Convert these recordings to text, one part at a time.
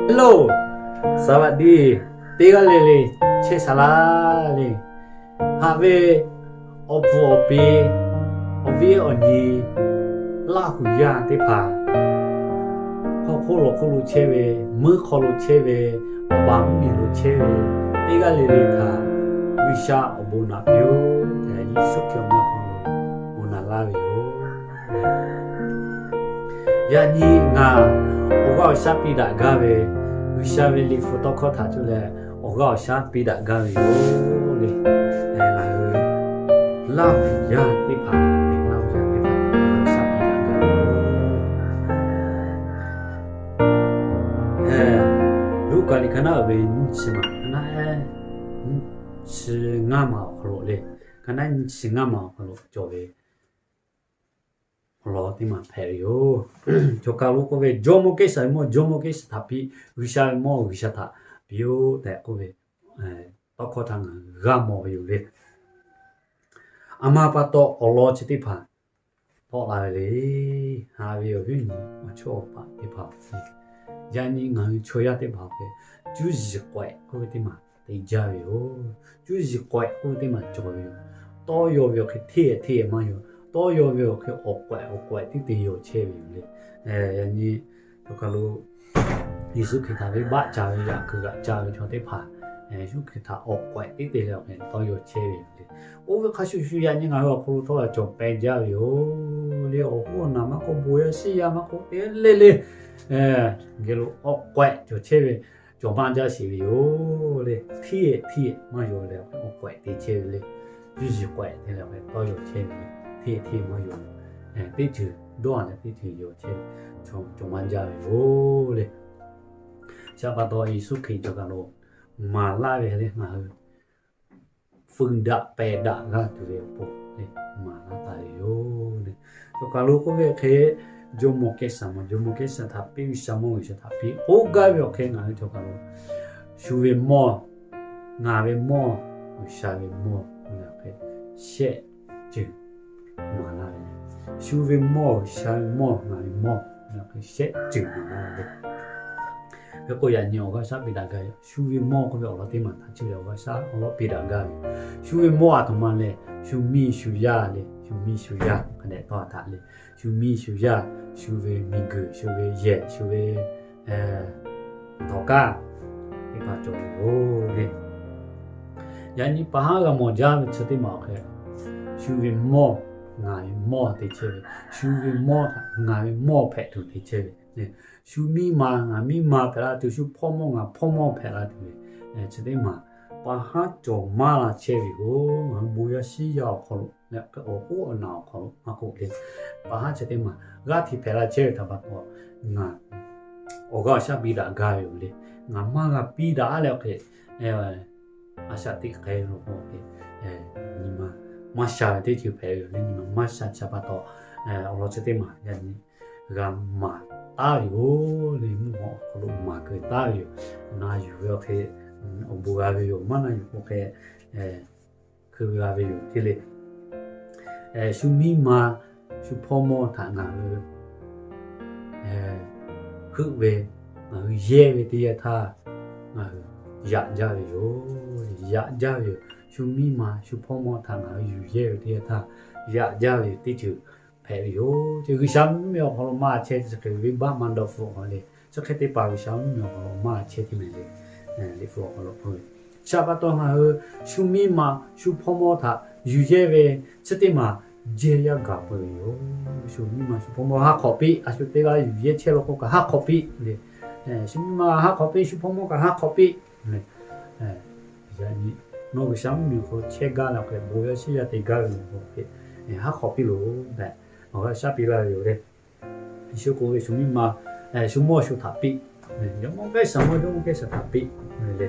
สวัสดี teˇ g'aˇ le le, chehˇ sha laˇ le. Haꞈ ve awˬ pfuhˍ awˬ pi, awˬ viˉ awˬ nyi, Laˇ huˍ yaˇ teˇ hpaˍ, hk'aw hk'oˆ lo hk'oˆ lo chehˇ ve, meuˇ hk'aw lo chehˇ ve, awˬ baˬ mvuhˇmiˬ lo chehˇ ve, teˇ g'aˇ le le htaꞈ G'uiˬsha awˬ bon naꞈ piˇ-oˆ tehꞈ, Yeˍsuˆ Hkriꞈ awˬ meh hk'aw lo bon naꞈ laˇ ve yoˬ. Yaꞈ nyi ngaˬ awˬ g'aˇ awˬ shaˉ piˇ daꞈ gaˇ ve, G'uiˬsha ve liꞈ hpu tawˇ hkawˇ htaꞈ cuˇ leh awˬ g'aˇ awˬ shaˉ piˇ daꞈ gaˇ ve yoˬ le. Ngaˬ hui Laˇ huˍ yaˇ teˇ hpaˍ, Laˇ huˍ yaˇ teˇ hpaˍ awˬ g'aˇ awˬ shaˉ piˇ daꞈ gaˇ ve yoˬ. Luˉkaꞈ liꞈ ka naˉ uiˍ ve nyiˇ chi maˬ, ka naˉ ehˉ nyiˇ chi ngaˇ maˬ awˬ hk'aw lo le, ka naˉ nyiˇ chi ngaˇ maˬ awˬ hk'aw lo cawˬ ve awˬ lawn teˇ maˬ hpehꞈ ve yoˬ. Choˬ kaˬ lo k'oˆ ve, Jawˇmawˇ Kehˉsaˍ ve mawˇ Jawˇmawˇ Kehˉsaˍ htaꞈ piˇ, G'uiˬsha ve mawˇ G'uiˬsha htaꞈ piˇ-oˆ tehꞈ k'oˆ ve tawˇ hkawˇ htaꞈ ngaˬ hui g'a mawˬ ve yoˬ le. A ma pa taw awˬ lawn chi teˇ hpaˍ tawˆ la ve le. Haꞈ ve awˬ viˉ awˬ nyi, awˬ chawˇ awˬ paˍ teˇ hpaˍ, yaꞈ nyi ngaˬ hui chaw yaˇ teˇ hpaˍ awˬ hk'e, cuˇ yiˍ k'awehꞈ k'oˆ ve teˇ maˬ te jaˇ ve yoˬ. Cuˇ yiˍ k'awehꞈ k'oˆ ve teˇ maˬ cawˬ ve yoˬ. Tawˇ yaw ve awˬ hk'e hteˇ hteˇ maˇ yaw. Tawˇ yaw ve awˬ hk'e awˬ k'awehꞈ awˬ k'awehꞈ tiˉ te yaw chehˇ ve yoˬ le. Yaꞈ nyi choˬ kaˬ lo Yeˍsuˆ Hkriꞈ htaꞈ venˇbaˆ ca ve, yaꞈ kuiˬ g'aꞈ ca ve chaw teˇ hpaˍ, Yeˍsuˆ Hkriꞈ htaꞈ awˬ k'awehꞈ tiˉ te leh awˬ hk'e tawˇ yaw chehˇ ve yoˬ le. Oˇ ve hk'a shuˍ shuˍ yaꞈ nyi ngaˬ hui awˬ hk'aw lo htawˇ la cawˬ peh jaˇ ve yoˬ le. Awˬ hoˉ awˬ naˬ maˇ k'oˆ, bon yaˇ shiˉ yaˇ maˇ k'oˆ, te le le geh lo awˬ k'awehꞈ cawˬ chehˇ ve, cawˬ maˇ jaˇ sheˍ ve yoˬ le. Hteˇ hteˇ maˇ yaw leh awˬ k'awehꞈ te chehˇ ve le. Cuˇ yiˍ k'awehꞈ te leh awˬ hk'e tawˇ yaw chehˇ ve le. Hteˇ hteˇ maˇ yaw leh, teˇ ceuˬ dawˇ leh teˇ ceuˬ yaw chehˇ ve, cawˬ maˇ jaˇ ve yoˬ le. Chi pa taw Yeˍsuˆ Hkriꞈ choˬ kaˬ lo maˍ laˇ ve le, ngaˬ hui feu daꞈ pehˬ daꞈ g'a tuˬ ve awˬ pon le, maˍ laˇ taˍ ve yoˬ le. Choˬ kaˬ lo k'oˆ ve hk'e, Jawˇmawˇ Kehˉsaˍ mawˇ Jawˇmawˇ Kehˉsaˍ htaꞈ piˇ, G'uiˬsha mawˇ G'uiˬsha htaꞈ piˇ k'oˆ gaˇ ve awˬ hk'e, ngaˬ hui choˬ kaˬ lo shu ve mawˇ, ngaˬ ve mawˇ, G'uiˬsha ve mawˇ, awˬ hk'e shehˆ ceuˬ maˍ laˇ ve le. Shu ve mawˇ, G'uiˬsha ve mawˇ, ngaˬ ve mawˇ, awˬ hk'e shehˆ ceuˬ maˍ laˇ ve le. Hk'e k'o yaꞈ nyi awˬ g'aˇ shaˉ piˇ daꞈ gaˇ ve, shu ve mawˇ k'oˆ ve awˬ lawn teˇ maˬ htaꞈ cuˇ leh awˬ g'aˇ shaˉ awˬ lawn piˇ daꞈ gaˇ ve. Shu ve mawˇ a htoꞈ ma lehˬ, shu miˇ shu yaˇ le, shu miˇ shu yaˇ hk'a dehꞈ tawˇ htaꞈ le, shu miˇ shu yaˇ, shu ve miˬguiˬ, shu ve yehˬ, shu ve htawꞈ kaˇ teˇ hpaˍ cawˬ ve yoˬ le. Yaꞈ nyi pa haˉ g'a mawˬ jaˇ ve chi teˇ maˬ awˬ hk'e, shu ve mawˇ, ngaˬ ve mawˇ te chehˇ ve, shu ve mawˇ htaꞈ ngaˬ ve mawˇ hpehꞈ tuˬ te chehˇ ve le. Shu miˇ ma, ngaˬ miˇ ma hpehꞈ la tuˬ, shu hpawˇ mawˇ, ngaˬ hpawˇ mawˇ hpehꞈ la tuˬ ve, chi teˇ maˬ pa haˉ cawˬ maˇ la chehˇ ve yoˬ. Ngaˬ hui bon yaˇ shiˉ yaˇ awˬ hk'aw lo leh awˬ hoˉ awˬ naˬ awˬ hk'aw lo maˇ k'oˆ le, pa haˉ chi teˇ maˬ g'aˇ hteꞈ hpehꞈ la chehˇ ve htaꞈ pa taw, ngaˬ awˬ g'aˇ awˬ shaˉ piˇ daꞈ gaˇ ve yoˬ le. Ngaˬ maˇ g'a piˇ daꞈ leh awˬ hk'e, a shaꞈ teꞈ hk'e lo k'o, nyi ma maˇ sha ve teˇ ceuˬ hpehꞈ ve yoˬ le. Nyi ma maˇ sha chi pa taw, awˬ lawn chi teˇ maˬ yaꞈ nyi g'a maˍ taˉ ve yoˬ le. Mvuhˇ hawˬ awˬ hk'aw lo maˍ keu taˉ ve yoˬ. Na yuˬ ve awˬ hk'e awˬ bon g'a ve yoˬ. Maˇ na yuˬ k'o hk'e hkui g'a ve yoˬ te le. Shu miˇ ma, shu hpawˇ mawˇ htaꞈ ngaˬ hui heuˆ ve, ngaˬ hui yehˇ ve teˇ yanˇ htaˇ, ngaˬ hui yaꞈ jaˇ ve yoˬ. Yaꞈ jaˇ ve yoˬ. Shu miˇ ma shu hpawˇ mawˇ htaꞈ ngaˬ hui yuˬ yehˇ ve teˇ yanˇ htaˇ, yaꞈ jaˇ ve yoˬ. Teˇ ceuˬ hpehꞈ ve yoˬ. Chi G'uiˬsha mvuhˇmiˬ awˬ hk'aw lo maˇ chehˇ, chi hk'e venˇbaˆ maˇ dawˇ hpfuhˆ k'o le. Chi hk'e te paˍ G'uiˬsha mvuhˇmiˬ awˬ hk'aw lo maˇ chehˇ teˇ mehˍ le. Liꞈ hpu awˬ hk'aw lo k'oˆ ve, chi pa taw ngaˬ hui shu miˇ ma shu hpawˇ mawˇ htaꞈ yuˬ yehˇ ve chi teˇ maˬ jehˇ yaˇ gaˬ peuˬ ve yoˬ. Shu miˇ ma shu hpawˇ mawˇ haˉ hk'awꞈ piˇ. A shu teˇ g'aˇ yuˬ yehˇ chehˇ law k'o kaꞈ haˉ hk'awꞈ piˇ le. Shu miˇ ma haˉ hk'awꞈ piˇ, shu hpawˇ mawˇ kaꞈ haˉ hk'awꞈ piˇ le. Nawˬ G'uiˬsha mvuhˇmiˬ awˬ hk'aw lo chehˇ gaˇ leh awˬ hk'e bon yaˇ shiˉ yaˇ te gaˇ ve yoˬ k'o hk'e, haˉ hk'awꞈ piˇ loˬ tehꞈ awˬ g'aˇ shaˉ piˇ laˇ ve yoˬ le. Yeˍsuˆ k'oˆ ve, shu miˇ ma, shu mawˇ shu htaꞈ piˇ. Jawˇmawˇ G'uiˬsha, mawˇ Jawˇmawˇ G'uiˬsha htaꞈ piˇ le.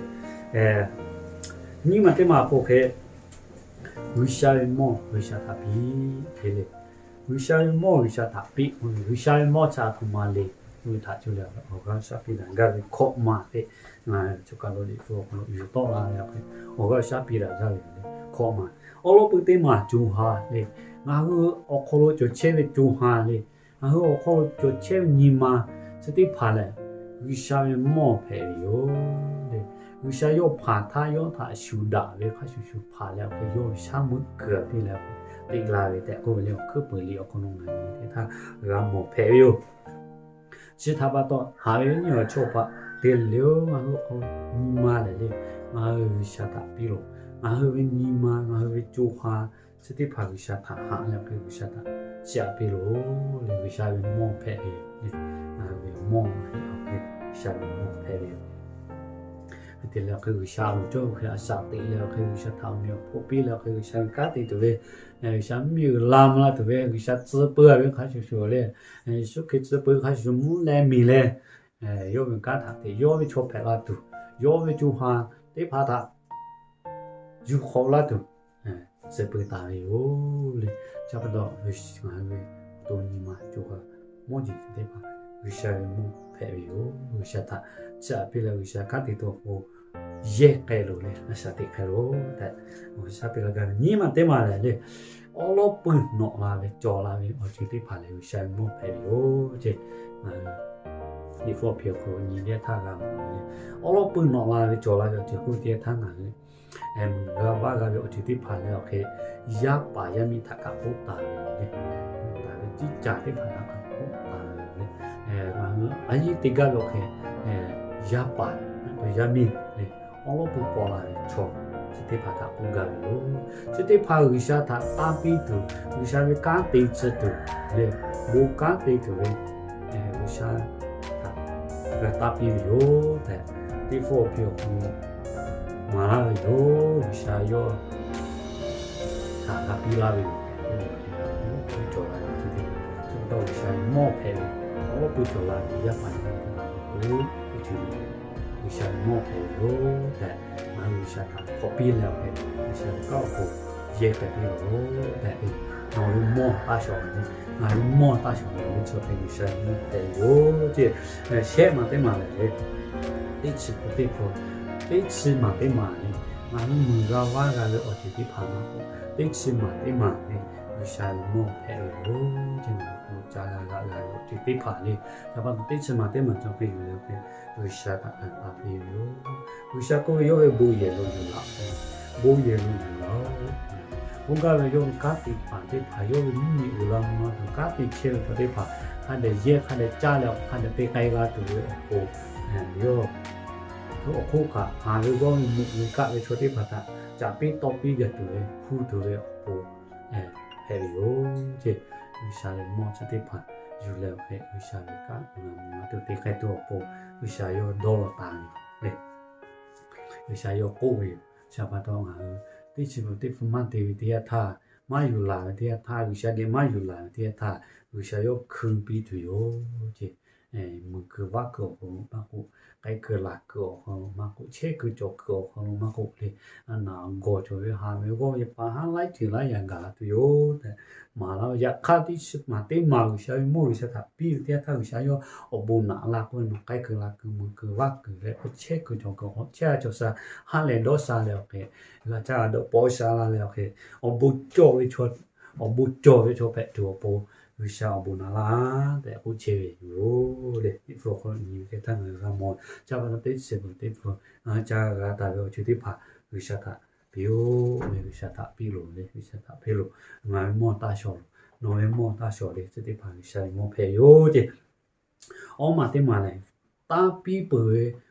Nyiˇ maˬ teˇ maˬ k'o hk'e, G'uiˬsha ve mawˇ G'uiˬsha htaꞈ piˇ le. G'uiˬsha ve mawˇ G'uiˬsha htaꞈ piˇ. G'uiˬsha ve mawˇ chi a htoꞈ ma le k'oˆ ve htaꞈ cuˇ leh awˬ g'aˇ shaˉ piˇ daꞈ gaˇ ve hkawꞈ maˬ tehꞈ, ngaˬ hui choˬ kaˬ lo liꞈ hpu awˬ hk'aw lo yuˬ tawˆ la ve awˬ hk'e, awˬ g'aˇ shaˉ piˇ daꞈ gaˇ ve yoˬ le. Hkawꞈ maˬ awˬ lawn pui teˇ maˬ co ha le. Ngaˬ hui awˬ hk'aw lo cawˬ chehˇ ve co ha le. Ngaˬ hui awˬ hk'aw lo cawˬ chehˇ ve nyi ma chi teˇ hpaˍ lehˬ, G'uiˬsha ve mawˇ hpehꞈ ve yoˬ le. G'uiˬsha yawˇ hpanˍ htaˇ yawˇ htaꞈ shuˍ daꞈ ve hk'a shuˍ shuˍ hpanˍ leh awˬ hk'e yawˇ ve shaˉ meuˆ kuiˬ a piˇ leh teꞈ la ve tehꞈ k'oˆ ve le, awˬ hkuiˉ peuˍ liꞈ awˬ hk'aw lo ngaˬ hui teˇ htaˇ g'a mawˬ hpehꞈ ve yoˬ. Chi htaꞈ pa taw haꞈ ve nyi awˬ chawˇ paˍ te le, ngaˬ hui awˬ hk'aw lo nyi ma lehˬ le, ngaˬ hui G'uiˬsha htaꞈ piˇ loˬ. Ngaˬ hui ve nyi ma, ngaˬ hui ve co ha, chi teˇ hpaˍ G'uiˬsha htaꞈ haꞈ leh awˬ hk'e G'uiˬsha htaꞈ chiˇ aꞈ piˇ loˬ le. G'uiˬsha ve mawˇ hpehꞈ ve le. Ngaˬ hui ve mawˇ hpehꞈ ve, G'uiˬsha ve mawˇ hpehꞈ ve yoˬ. Hk'e te leh awˬ hk'e G'uiˬsha loˍ cawˇ ve hk'e a shaꞈ teꞈ leh awˬ hk'e G'uiˬsha htaꞈ awˬ meꞈ awˬ hponˇ piˇ leh awˬ hk'e G'uiˬsha ve kanˉ te tuˬ ve, G'uiˬsha mvuhˇmiˬ uiˍ la mvuh la tuˬ ve, G'uiˬsha tcuh peu a ve hk'a shuˍ shuˍ le, Yeˍsuˆ Hkriꞈ tcuh peu hk'a shuˍ shuˍ mvuhˇ leh miˬ leh, yawˇ ve kanˉ htaꞈ te, yawˇ ve chaw hpehꞈ la tuˬ, yawˇ ve co ha teˇ hpaˍ htaꞈ yuˬ hk'awꞈ laˇ tuˬ tcuh peu taˍ ve yoˬ le. Chi pa taw ngaˬ hui ve to nyi ma co ha mawˇ jeˬ teˇ hpaˍ G'uiˬsha ve mawˇ hpehꞈ ve yoˬ. G'uiˬsha htaꞈ chiˇ aꞈ piˇ leh G'uiˬsha kanˉ te tuˬ awˬ pon yehˇ k'ai loˬ le, a shaꞈ teꞈ k'ai loˬ tehꞈ G'uiˬsha piˇ laˇ gaˇ ve nyi ma teˇ ma lehˬ le, awˉ lawˉ pui nawꞈ la ve cawˬ la ve awˬ ceuˬ teˇ hpaˍ lehˬ G'uiˬsha ve mawˇ hpehꞈ ve yoˬ ce. Liꞈ hpu awˬ hk'aw lo nyi teˇ htaˇ g'a mawˬ ve le, awˉ lawˉ pui nawꞈ la ve cawˬ la ve awˬ ceuˬ k'oˆ teˇ htaˇ ngaˬ hui g'a vaˇ g'a ve awˬ ceuˬ teˇ hpaˍ leh awˬ hk'e yaˇ paˍ yaˇ miˇ htaꞈ kaꞈ k'oˆ taˍ ve le, k'oˆ taˍ ve ciˉ caˬ teˇ hpaˍ htaꞈ kaꞈ k'oˆ taˍ ve le, ngaˬ hui a yiˉ te gaˇ ve awˬ hk'e yaˇ paˍ yaˇ miˇ le, awˉ lawˉ pui paw la ve chaw chi teˇ hpaˍ htaꞈ k'oˆ gaˇ ve yoˬ. Chi teˇ hpaˍ G'uiˬsha htaꞈ tanˇ piˇ tuˬ, G'uiˬsha ve kanˉ te tcuh tuˬ le, bon kanˉ te tuˬ ve G'uiˬsha htaꞈ g'a tanˇ piˇ ve yoˬ tehꞈ, teˇ hpfuhˇ awˬ piˇ awˬ hk'aw lo maˍ laˇ ve yoˬ. G'uiˬsha yawˇ htaꞈ g'a piˇ laˇ ve yoˬ tehꞈ k'oˆ ve, awˉ lawˉ pui cawˬ la ve chi teˇ hpaˍ, chi pa taw G'uiˬsha ve mawˇ hpehꞈ ve, awˉ lawˉ pui cawˬ la ve yaˇ paˍ yaˇ miˇ teˇ hpaˍ htaꞈ k'oˆ ve, G'uiˬsha ve mawˇ hpehꞈ ve yoˬ tehꞈ, ngaˬ hui G'uiˬsha htaꞈ k'awꞈ piˇ leh awˬ hk'e G'uiˬsha ve kanˉ awˬ pon yehˇ k'ai piˇ loˬ tehꞈ, nawˬ ve mawˇ taˇ shawˍ le, ngaˬ ve mawˇ taˇ shawˍ le, chi hk'e G'uiˬsha ve mawˇ hpehꞈ ve yoˬ ce. Shehˆ maˬ teˇ maˬ lehˬ le, teˇ chi teˇ hpu, teˇ chi maˬ teˇ maˬ le, ngaˬ hui meuˬ g'a vaˇ g'a ve awˬ ceuˬ teˇ hpaˍ maˇ k'oˆ, teˇ chi maˬ teˇ maˬ le, G'uiˬsha ve mawˇ hpehꞈ ve yoˬ ce. Ngaˬ hui ca g'a g'a ve awˬ ceuˬ teˇ hpaˍ le, yaꞈ hk'aˇ teˇ chi maˬ teˇ maˬ cawˬ hk'e yuˬ leh awˬ hk'e G'uiˬsha htaꞈ tanˇ piˇ ve yoˬ. G'uiˬsha k'oˆ ve, yawˇ ve bon yehˬ lo yuˬ laˬ, bon yehˬ lo yuˬ laˬ-oꞈ. K'oˆ gaˇ ve yawˇ ve kanˉ te paˍ teˇ hpaˍ, yawˇ ve mvuhˇmiˬ uiˍ la mvuh la tuˬ kanˉ te chehˇ ve chaw teˇ hpaˍ hk'a dehꞈ yehˇ hk'a dehꞈ caˇ leh hk'a dehꞈ te k'ai g'a tuˬ ve awˬ pon, yawˇ awˬ hk'oˆ kaꞈ haˍ ve g'awˇ ve meuꞈ ve kaˆ ve chaw teˇ hpaˍ htaꞈ caˍ piˇ tawˆ piˇ gaˬ tuˬ ve hpu tuˬ ve awˬ pon hpehꞈ ve yoˬ ce. G'uiˬsha ve mawˇ chi teˇ hpaˍ yuˬ leh awˬ hk'e G'uiˬsha ve kanˉ uiˍ la mvuh la tuˬ te k'ai tuˬ awˬ pon G'uiˬsha yawˇ dawˇ law taˍ ve le. G'uiˬsha yawˇ k'oˆ ve yoˬ. Chi pa taw ngaˬ hui teˇ chi beuꞈ teˇ hpu maˇ te ve teˇ yanˇ htaˇ, maˇ yuˬ laˬ ve teˇ yanˇ htaˇ, G'uiˬsha geh maˇ yuˬ laˬ ve teˇ yanˇ htaˇ, G'uiˬsha yawˇ hkui piˇ tuˬ yoˬ ce. Meuˬ kuiˬ vaˇ kuiˬ awˬ hk'aw lo maˇ k'oˆ, k'ai kuiˬ laˬ kuiˬ awˬ hk'aw lo maˇ k'oˆ, chehˇ kuiˬ cawˬ kuiˬ awˬ hk'aw lo maˇ k'oˆ le, a naˬ gawˬ cawˬ ve haˍ ve g'awˇ ve pa haˉ laiˉ ceuˬ laiˉ yaꞈ gaˬ la tuˬ yoˬ tehꞈ maˍ laˇ ve. Yaꞈ hk'aˇ teˇ chi maˬ teˇ maˬ G'uiˬsha ve mawˇ G'uiˬsha htaꞈ piˇ ve teˇ yanˇ htaˇ, G'uiˬsha yawˇ awˬ bon naꞈ la k'oˆ ve, nawˬ k'ai kuiˬ laˬ kuiˬ, meuˬ kuiˬ vaˇ kuiˬ leh k'o, chehˇ kuiˬ cawˬ kuiˬ awˬ hk'aw lo chehˇ a cawˬ sha, ha lehˬ dawˇ sha leh awˬ hk'e, g'a caˇ g'a dawꞈ paw sha la leh awˬ hk'e, awˬ bon cawˬ ve chaw, awˬ bon cawˬ ve chaw hpehꞈ tuˬ awˬ pon G'uiˬsha awˬ bon naꞈ laˇ tehꞈ k'oˆ chehˇ ve yoˬ le. Teˇ hpu awˬ hk'aw lo nyi ve teˇ htaˇ ngaˬ hui g'a mawˬ. Chi pa taw teˇ chi beuꞈ teˇ hpu ngaˬ hui ca g'a taˍ ve awˬ ceuˬ teˇ hpaˍ G'uiˬsha htaꞈ piˇ-oˆ le, G'uiˬsha htaꞈ piˇ loˬ le, G'uiˬsha htaꞈ piˇ loˬ. Ngaˬ ve mawˇ taˇ shawˍ loˬ, nawˬ ve mawˇ taˇ shawˍ le, chi teˇ hpaˍ G'uiˬsha ve mawˇ hpehꞈ ve yoˬ ce. Awˉ maˬ teˇ maˬ lehˬ, tanˇ piˇ peuˬ ve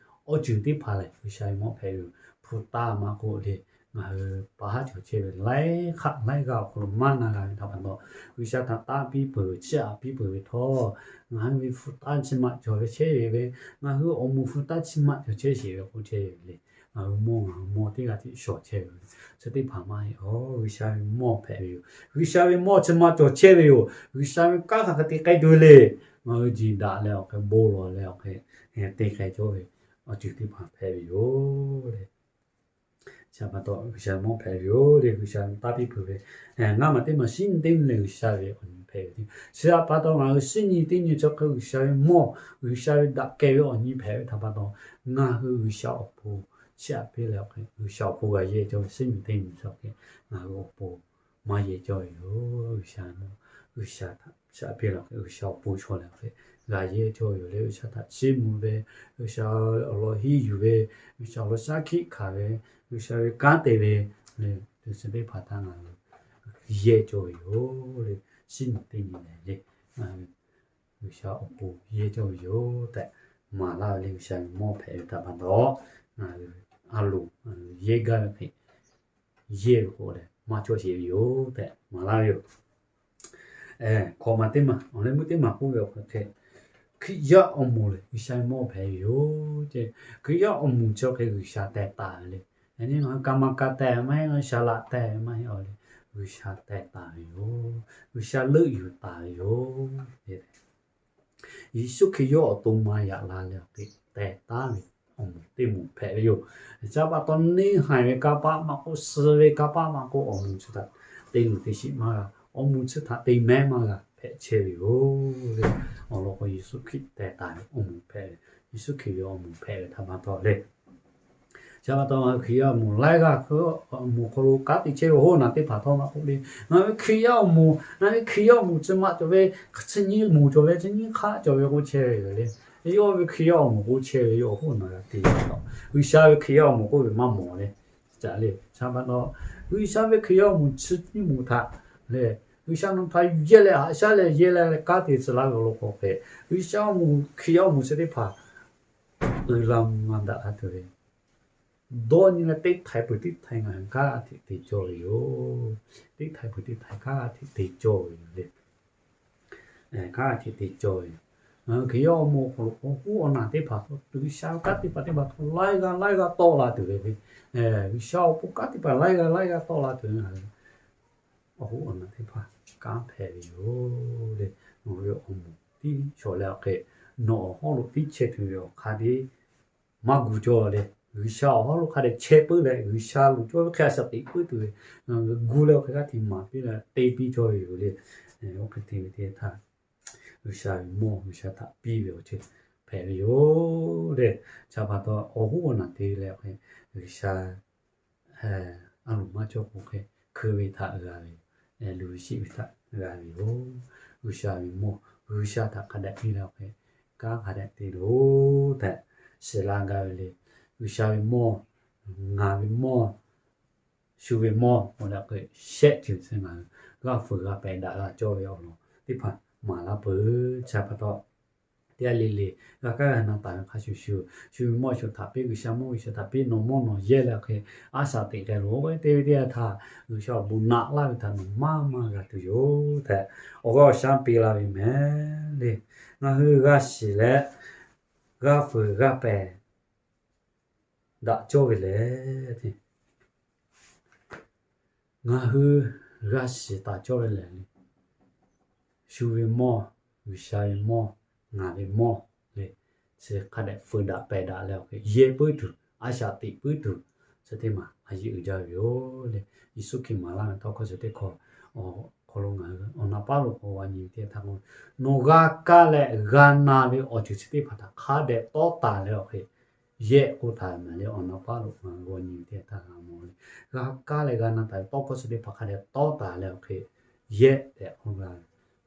awˬ ceuˬ teˇ hpaˍ lehˬ G'uiˬsha ve mawˇ hpehꞈ ve yoˬ. Hpu taˇ maˇ k'oˆ le, ngaˬ hui pa haˉ cawˬ chehˇ ve laiˉ hk'aˆ laiˉ g'aˇ awˬ hk'aw lo maˇ na g'a ve htaꞈ pa taw, G'uiˬsha htaꞈ tanˇ piˇ peuˬ ve, chiˇ aꞈ piˇ peuˬ ve htawˇ, ngaˬ hui ve hpu taˇ chi maꞈ cawˬ ve chehˇ ve, ngaˬ hui awˬ moˍ hpu taˇ chi maꞈ cawˬ chehˇ sheˍ ve k'oˆ chehˇ ve le. Ngaˬ hui mawˇ, ngaˬ hui mawˇ teˇ g'aˇ tiˉ shawˍ chehˇ ve, chi teˇ hpaˍ maˇ heˆ. G'uiˬsha ve mawˇ hpehꞈ ve yoˬ. G'uiˬsha ve mawˇ chi maꞈ cawˬ chehˇ ve yoˬ. G'uiˬsha ve kanˉ hk'aˬ hk'e te k'ai tuˬ le. Ngaˬ hui jeˬ daꞈ leh awˬ hk'e bon lawˬ leh awˬ hk'e te k'ai cawˇ ve awˬ ceuˬ teˇ hpaˍ hpehꞈ ve yoˬ le. Chi pa taw G'uiˬsha mawˇ hpehꞈ ve yoˬ le. G'uiˬsha tanˇ piˇ peuˬ ve ngaˇ maˬ teˇ maˬ shinˉ nyi teˇ nyi lehˬ G'uiˬsha ve awˬ nyi hpehꞈ ve. Chi pa taw ngaˬ hui shinˉ nyi teˇ nyi chi hk'e G'uiˬsha ve mawˇ, G'uiˬsha ve daꞈ kehˬ ve awˬ nyi hpehꞈ ve htaꞈ pa taw, ngaˬ hui G'uiˬsha awˬ pon chiˇ aꞈ piˇ leh awˬ hk'e G'uiˬsha awˬ pon g'a yehˇ cawˇ ve shinˉ nyi teˇ nyi chi hk'e ngaˬ hui awˬ pon maˇ yehˇ cawˇ ve yoˬ. G'uiˬsha, G'uiˬsha htaꞈ chiˇ aꞈ piˇ leh awˬ hk'e G'uiˬsha awˬ pon chaw leh awˬ hk'e g'a yehˇ cawˇ ve yoˬ le. G'uiˬsha htaꞈ chiˇ mvuh ve, G'uiˬsha awˬ lawn henˇ yuˬ ve, G'uiˬsha awˬ lawn shaˉ hkiˆ hkanˍ ve, G'uiˬsha ve kanˉ te ve, le, tu chi teˇ hpaˍ htaꞈ ngaˬ hui yehˇ cawˇ ve yoˬ le. Shinˉ nyi teˇ nyi lehˬ le, ngaˬ hui G'uiˬsha awˬ pon yehˇ cawˇ ve yoˬ tehꞈ maˍ laˇ ve le. G'uiˬsha ve mawˇ hpehꞈ ve htaꞈ pa taw, ngaˬ hui a loˍ yehˇ gaˇ ve hk'e, yehˇ ve k'o leh maˇ cawˇ sheˍ ve yoˬ tehꞈ maˍ laˇ ve yoˬ. Hkawꞈ maˬ teˇ maˬ, awˬ leh meuˇ teˇ maˬ k'oˆ ve awˬ hk'e hk'e, Hkriꞈ yaˇ awˬ moˍ lehˬ G'uiˬsha ve mawˇ hpehꞈ ve yoˬ ce. Hkriꞈ yaˇ awˬ moˍ chi hk'e G'uiˬsha teh taˍ ve le. Yaꞈ nyi ngaˬ hui kaˍ maˍ kaˍ tehꞈ maˇ heˆ, ngaˬ hui shaˍ laꞈ tehꞈ maˇ heˆ, awˬ leh G'uiˬsha teh taˍ ve yoˬ. G'uiˬsha leuˆ yuˬ taˍ ve yoˬ. Yeˍsuˆ Hkriꞈ yawˇ awˬ to ma yaꞈ la leh awˬ hk'e teh taˉ ve awˬ moˍ teˇ moˍ hpehꞈ ve yoˬ. Chi pa taw neˇ haiˬ ve kanˇ paˆ maˇ k'oˆ, suh ve kanˇ paˆ maˇ k'oˆ, awˬ moˍ chi htaꞈ te luˬ te shiˍ maˇ g'a, awˬ moˍ chi htaꞈ te mehˉ maˇ g'a hpehꞈ chehˇ ve yoˬ le. Awˬ lawn k'o Yeˍsuˆ Hkriꞈ teh taˍ ve awˬ moˍ hpehꞈ ve, Yeˍsuˆ Hkriꞈ ve awˬ moˍ hpehꞈ ve htaꞈ pa taw le. Chi pa taw ngaˬ hui Hkriꞈ yaˇ awˬ moˍ laiˉ g'aˇ, awˬ moˍ hk'aw lo kanˉ te chehˇ ve awˬ hoˉ awˬ naˬ teˇ hpaˍ htawˇ maˇ k'oˆ le. Ngaˬ ve Hkriꞈ yaˇ awˬ moˍ, ngaˬ ve Hkriꞈ yaˇ awˬ moˍ chi maꞈ cawˬ ve, chi nyiˇ moˍ cawˬ ve, chi nyiˇ hk'aˆ cawˬ ve k'oˆ chehˇ ve le. Yawˇ ve Hkriꞈ yaˇ awˬ moˍ k'oˆ chehˇ ve yawˇ awˬ hoˉ awˬ naˬ g'a te ve htawˇ, G'uiˬsha ve Hkriꞈ yaˇ awˬ moˍ k'oˆ ve maˇ mawˬ le. Ca le, chi pa taw G'uiˬsha ve Hkriꞈ yaˇ awˬ moˍ chi nyiˇ moˍ htaꞈ le, G'uiˬsha nawˬ htaꞈ yehˇ leh haꞈ shaˉ leh yehˇ leh leh kanˉ te tcuh laˇ ve awˬ lawn k'o hk'e, G'uiˬsha awˬ moˍ, Hkriꞈ yaˇ awˬ moˍ chi teˇ hpaˍ uiˍ la mvuh la daꞈ la tuˬ ve dawˇ nyi leh teˇ htaiˍ peuˬ teˇ htaiˍ ngaˬ hui kanˉ g'a hteꞈ te cawˇ ve yoˬ. Teˇ htaiˍ peuˬ teˇ htaiˍ kanˉ g'a hteꞈ te cawˇ ve yoˬ le. Kanˉ g'a hteꞈ te cawˇ ve yoˬ. Ngaˬ hui Hkriꞈ yaˇ awˬ moˍ awˬ hk'aw lo awˬ hoˉ awˬ naˬ teˇ hpaˍ htawˇ G'uiˬsha ve kanˉ teˇ hpaˍ teˇ hpaˍ htawˇ laiˉ g'aˇ laiˉ g'aˇ tawˆ la tuˬ ve le. G'uiˬsha awˬ pon kanˉ teˇ hpaˍ laiˉ g'aˇ laiˉ g'aˇ tawˆ la tuˬ ve ngaˬ hui awˬ hoˉ awˬ naˬ teˇ hpaˍ kanˉ hpehꞈ ve yoˬ le. Nawˬ ve awˬ moˍ tiˉ shawˍ leh awˬ hk'e, nawˬ awˬ hawˉ lo tiˉ chehˇ tuˬ ve awˬ hk'aˇ teˇ maˇ gu cawˇ le. G'uiˬsha awˬ hawˉ lo hk'a dehꞈ chehˇ puiˉ leh G'uiˬsha loˍ cawˇ ve hk'e a shaꞈ teꞈ puiˉ tuˬ ve, gu leh awˬ hk'e g'aˇ hteꞈ maˍ piˇ leh te piˇ cawˇ ve yoˬ le. Oˇ hk'e te ve teˇ htaˇ, G'uiˬsha ve mawˇ G'uiˬsha htaꞈ piˇ ve awˬ ceuˬ hpehꞈ ve yoˬ le. Chi pa taw awˬ hoˉ awˬ naˬ te leh awˬ hk'e, G'uiˬsha a loˍ maˇ cawˇ k'o hk'e, hkui ve htaꞈ g'a ve, luˬ ve sheˆ ve htaꞈ g'a ve yoˬ. G'uiˬsha ve mawˇ G'uiˬsha htaꞈ hk'a dehꞈ piˇ leh awˬ hk'e, kanˉ hk'a dehꞈ te loˬ tehꞈ shiˍ la gaˇ ve le. G'uiˬsha ve mawˇ, ngaˬ ve mawˇ, shu ve mawˇ k'oˆ leh awˬ hk'e, shehˆ ceuˬ chi ngaˬ hui g'a fuiˍ g'a pehˍ daꞈ g'a cawˇ ve awˬ lawn teˇ hpaˍ maˍ laˇ peuˬ. Chi pa taw teˇ g'aˇ le le g'a kaˇ g'a na taˍ ve hk'a shuˍ shuˍ, shu ve mawˇ shu htaꞈ piˇ, G'uiˬsha mawˇ G'uiˬsha htaꞈ piˇ, nawˬ mawˇ nawˬ yehˇ leh awˬ hk'e a shaꞈ teꞈ k'ai loˬ k'oˆ ve teˇ ve teˇ yanˇ htaˇ, G'uiˬsha awˬ bon naꞈ laˇ ve htaꞈ nawˬ maˇ maˇ g'a tuˬ yoˬ tehꞈ awˬ g'aˇ awˬ shaˉ piˇ laˇ ve mehˍ le. Ngaˬ hui g'a shiˍ leh g'a fuiˍ g'a pehˍ daꞈ cawˇ ve lehˬ, ngaˬ hui g'a shiˍ taˍ cawˇ ve lehˬ, shu ve mawˇ, G'uiˬsha ve mawˇ, ngaˬ ve mawˇ le, chi hk'a dehꞈ fuiˍ daꞈ pehˍ daꞈ leh awˬ hk'e yehˇ puiˉ tuˬ, a shaꞈ teꞈ puiˉ tuˬ, chi teˇ maˬ a yeˇ uiˍ jaˇ ve yoˬ le. Yeˍsuˆ Hkriꞈ maˍ laˇ ve tawˇ hkawˇ chi teˇ hkawˇ awˬ hk'aw lo ngaˬ hui awˬ na paˉ lo k'awꞈ g'a nyi ve teˇ htaˇ k'o, nawˬ g'a kaˇ leh g'a na ve awˬ ceuˬ chi teˇ hpaˍ htaꞈ hk'a dehꞈ tawˇ taˍ leh awˬ hk'e yehˇ k'oˆ taˍ ve maˬ le. Awˬ na paˉ lo ngaˬ hui g'a nyi ve teˇ htaˇ g'a mawˬ le, g'a kaˇ leh g'a na taˍ ve tawˇ hkawˇ chi teˇ hpaˍ hk'a dehꞈ tawˇ taˍ leh awˬ hk'e yehˇ tehꞈ k'oˆ g'a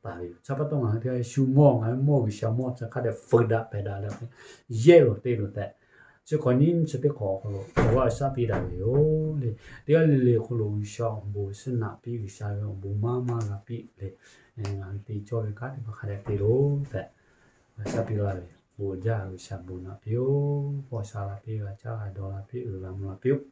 taˍ ve yoˬ. Chi pa taw ngaˬ hui teˇ g'aˇ shu mawˇ, ngaˬ hui mawˇ G'uiˬsha mawˇ chi hk'a dehꞈ fuiˍ daꞈ pehˍ daꞈ leh awˬ hk'e yehˇ loˬ te loˬ tehꞈ, chi hk'awꞈ nyiˇ chi teˇ hk'awꞈ awˬ hk'aw lo awˬ g'aˇ awˬ shaˉ piˇ daꞈ ve yoˬ le. Teˇ g'aˇ le le hk'aw lo G'uiˬsha awˬ bon shiˉ naꞈ piˇ, G'uiˬsha ve awˬ bon maˇ maˇ g'a piˇ le. Ngaˬ hui te cawˇ ve kanˉ teˇ hpaˍ hk'a dehꞈ te loˬ tehꞈ g'a shaˉ piˇ laˇ ve, bon jaˇ G'uiˬsha bon naꞈ piˇ-oˆ. Paw sha la piˇ, g'a caˇ g'a dawˬ la piˇ, uiˍ la mvuh la piˇ-oˆ.